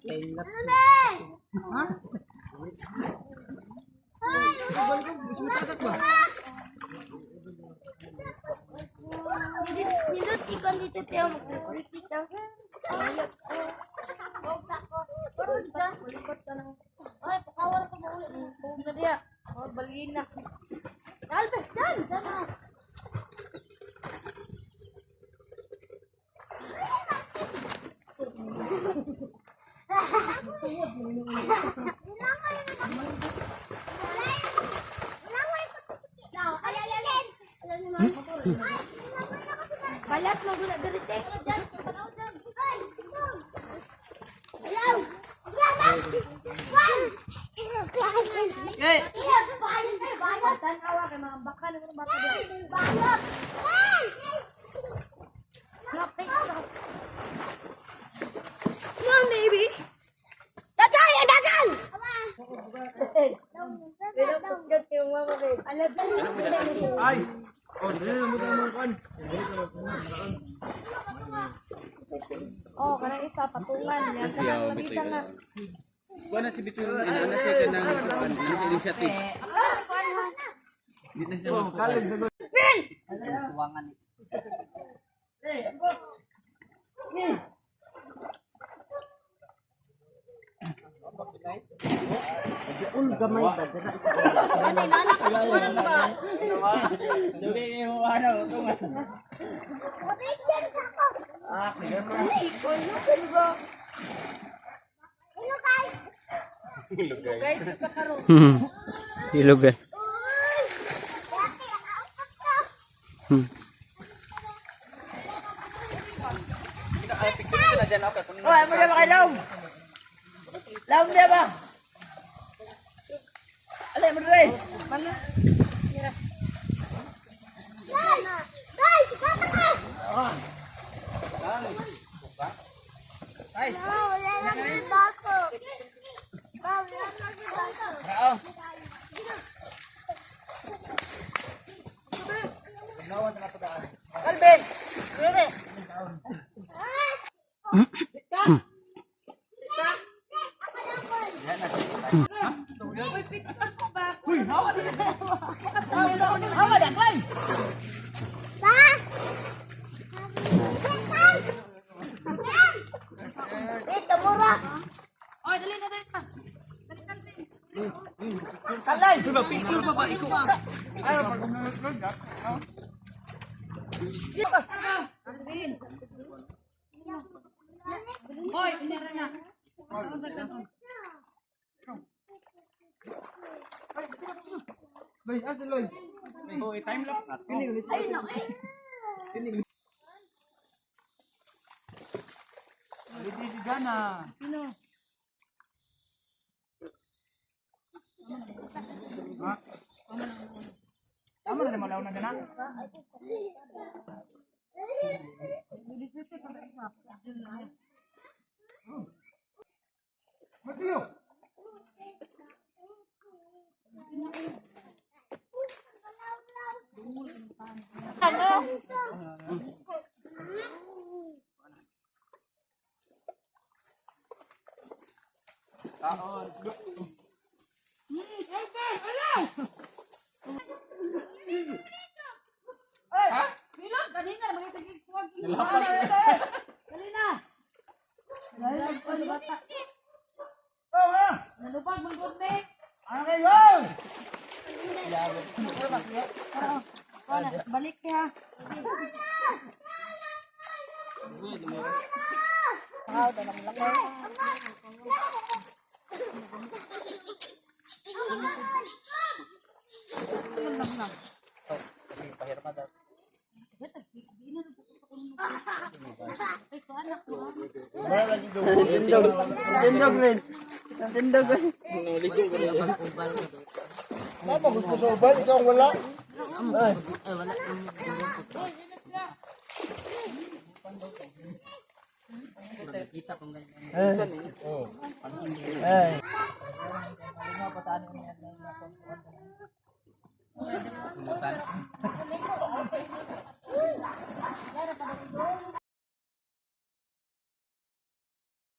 Ha? Ba? Nindot ikon dito tiyo magkukulit ka. Ay, pakawal ko ba ulit? Buong na diya. Oh, balina. Albert, dyan! Dyan na. Balat mo guna diri te. Eh! Tanawa kay mga baka na mga baka diya. Lapit ka. Come on, baby. Dadan! Dadan! Ay! Oh, dili na mo mo kuan. Oh, kanang isa patungan. Yan Siya, kanang bitoy lamisa nga. Kuha na si Bitoy, inaana siya ka ng kuan, ano sa initiative. Hindi na siya magkuhan. Ilog eh. Ay, mo na kay Lom. Lom dia ba? Alay mo dre. Alvin. Dire. Hawa da kai. Dito, mura. Oy, dali na dali na. Dali na Alvin. Kalay. Diba, picture pa ba? Ikaw. Alvin. Oy, kunyara na. Bay, asa loy. Oh, time lapse na. Ay, no, eh. Dito si Jana. Ha? Tama na naman na gana. Mateo. Milo, kanina mga tagigkuwag. Dali na. Dali na. Oh, ah. Nalubag man gud me. Ano kayo? Balik ka. Tindog rin. Tindog rin. Mama, gusto sa uban, ikaw ang wala.